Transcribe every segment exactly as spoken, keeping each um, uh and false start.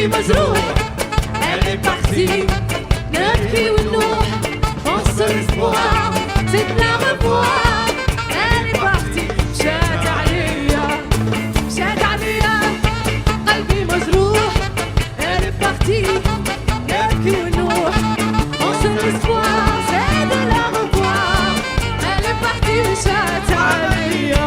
مجروح، elle est partie. نبكي ونوح، on se laisse voir, c'est de la revoir. Elle est partie، مشات عليا، مشات عليا. قلبي مجروح، elle est partie. نبكي ونوح، on se laisse voir, c'est de la revoir. Elle est partie، مشات عليا.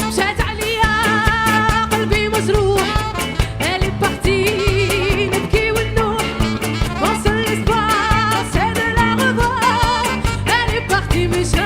مشات عليا، قلبي مجروح. Elle est partie، نبكي ونوح. On se laisse voir, c'est de la revoir. Elle est partie، مشات